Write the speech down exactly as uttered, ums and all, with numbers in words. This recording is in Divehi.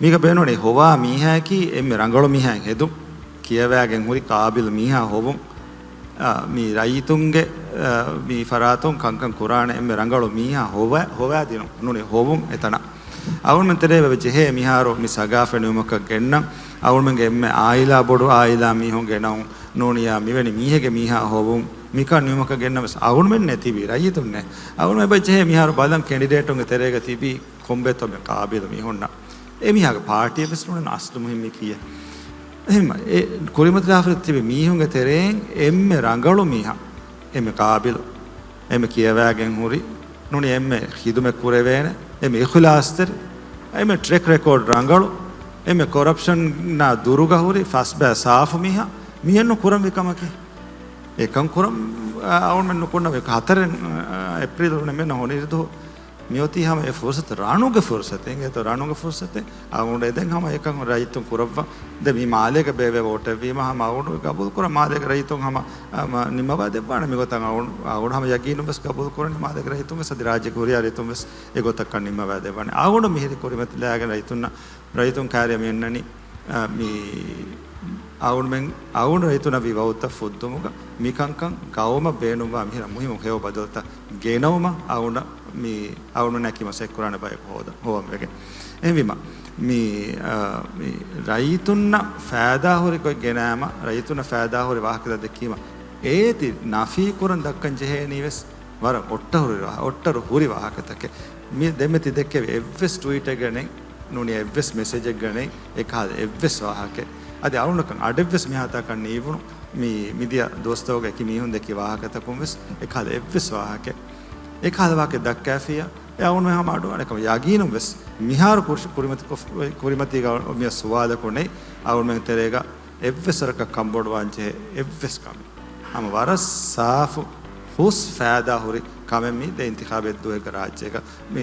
މީގަ ބޭނުންވަނީ ހޮވާ މީހާއަކީ އެންމެ ރަނގަޅު މީހާއެއް ހެދުން، ކިޔަވާގެން ހުރި ޤާބިލު މީހާ ހޮވުން. އާ، މި ރައްޔިތުންގެ، އާ، މި ފަރާތުން ކަންކަން ކުރާނެ އެންމެ ރަނގަޅު މީހާ ހޮވާ، ހޮވާދިނުން ނޫނީ ހޮވުން އެތަނަށް. އަޅުގަނޑުމެން ތެރޭ އެބަ ޖެހޭ މިހާރު މި ސަގާފަތް ނިމުމަކަށް ގެންނަން، އަޅުގަނޑުމެންގެ އެންމެ އާއިލާ ބޮޑު އާއިލާ މީހުން ގެނައުން، ނޫނިއްޔާ މިވެނި މީހެއްގެ މީހާ ހޮވުން، މިކަން ނިމުމަކަށް ގެންނަން ވެސް އަޅުގަނޑުމެންނޭ ތިބީ، ރައްޔިތުންނޭ. އަޅުގަނޑުމެން އެބަ ޖެހޭ މިހާރު ބަލަން ކެނޑިޑޭޓުންގެ ތެރޭގަ ތިބީ ކޮންބޭތޯ މި ޤާބިލު މީހުންނަށް. އެ މީހާގެ ޕާޓީއެއް ވެސް ނޫން އަސްލު މުހިންމީ ކިޔޭ. އެހެން އެ ކުރިމަތިލާފަ ތިބި މީހުންގެ ތެރެއިން އެންމެ ރަނގަޅު މީހާ، އެންމެ ޤާބިލު، އެންމެ ކިޔަވާގެން ހުރި، ނޫނީ އެންމެ ޚިދުމަތް ކުރެވޭނެ، އެންމެ އިޚްލާޞްތެރި، އެންމެ ޓްރެކް ރެކޯޑް ރަނގަޅު، އެންމެ ކޮރަޕްޝަންއާ ދުރުގަ ހުރި ފަސްބައި ސާފު މީހާ، މިއެއްނު ކުރަންވީ ކަމަކީ. އެކަން ކުރަން، އަ، އަޅުގަނޑުމެން ނުކުންނަ ހަތަރެއް، އަ، އޭޕްރީލު ނިމެން ހޮނިރިދު މިއޮތީ ހަމަ އެ ފުރުސަތު، ރަނުގެ ފުރުސަތެއް، އެނގޭތޯ ރަނުގެ ފުރުސަތެއް. އަޅުގަނޑު އެދެން ހަމަ އެކަން ރައްޔިތުން ކުރައްވަން. ދެން މި މާލޭގަ ބޭބެ ވޯޓެއްވީމަ ހަމަ އަޅުގަނޑު ގަބޫލު ކުރަން މާލޭގެ ރައްޔިތުން ހަމަ، ހަމަ ނިންމަވާ ދެއްވާނެ މިގޮތަށް. އަޅުގަނޑު، އަޅުގަނޑު ހަމަ ޔަގީނުން ވެސް ގަބޫލު ކުރަނީ މާލޭގެ ރައްޔިތުން ވެސް އަދި ރާއްޖޭގެ ހުރިހާ ރައްޔިތުން ވެސް އެގޮތަށް ނިންމަވާ ދެއްވާނެ. އަޅުގަނޑު މިހިރީ ކުރިމަތިލާގެން ރައްޔިތުންނަށް ރައްޔިތުން ކާރިޔަށް މި އަންނަނީ، އަ، މި އަޅުގަނޑުމެން، އަޅުގަނޑު ރައްޔިތުންނަށް ވީ ވަގުތަށް ފުއްދުމުގަ މިކަންކަން ގައުމަށް ބޭނުންވާ މިހިރަ މުހިއްމު ހެޔޮ ބަދަލުތައް ގެނައުމަށް އަޅުގަނޑަށް މި އަޅުގަނޑުމެންނާ ކިމަސް އެއްކުރާނެ ބަޔަކު ހޯދަ، ހޮވަން ވެގެން. އެހެންވީމަ، މި، އަ، މި ރައްޔިތުންނަށް ފައިދާ ހުރި ގޮތް ގެނައިމަ، ރައްޔިތުންނަށް ފައިދާ ހުރި ވާހަކަތައް ދެއްކީމަ، އޭތި ނަފީ ކުރަން ދައްކަން ޖެހޭނީ ވެސް ވަރަށް އޮއްޓަރު ހުރި ވާ-، އޮއްޓަރު ހުރި ވާހަކަތަކެއް. މި ދެންމެ ތި ދެއްކެވި އެއްވެސް ޓްވީޓެއްގަ ނެތް، ނޫނީ އެއްވެސް މެސެޖެއްގަ ނެތް، އެކަހަލަ އެއްވެސް ވާހަކައެއް. އަދި އަޅުގަނޑަކަށް އަޑެއްވެސް މިހާތާކަށް ނީވުނު، މި މިދިޔަ ދުވަސްތަކުގަ އެކި މީހުން ދެއްކި ވާހަކަތަކުން ވެސް އެކަހަލަ އެއްވެސް ވާހަކައެއް، އެކަހަލަ ވާހަކައެއް ދައްކައިފިއްޔާ، އެ އަޅުގަނޑު ހަމަ އަޑުއަހަނެކަމަށް ޔަގީނުން ވެސް މިހާރު ކުރި-، ކުރިމަތި ކޮށް-، ކުރިމަތީގަ މި ސުވާލަކު ނެތް. އަޅުގަނޑުމެން ތެރޭގަ އެއްވެސް ވަރަކަށް ކަންބޮޑުވާން ޖެހޭ އެއްވެސް ކަމެއް. ހަމަ ވަރަށް ސާފު، ހުސް ފައިދާ ހުރި ކަމެއް މި ދެ އިންތިޚާބެއް ދުވަހެއްގަ ރާއްޖޭގަ މި.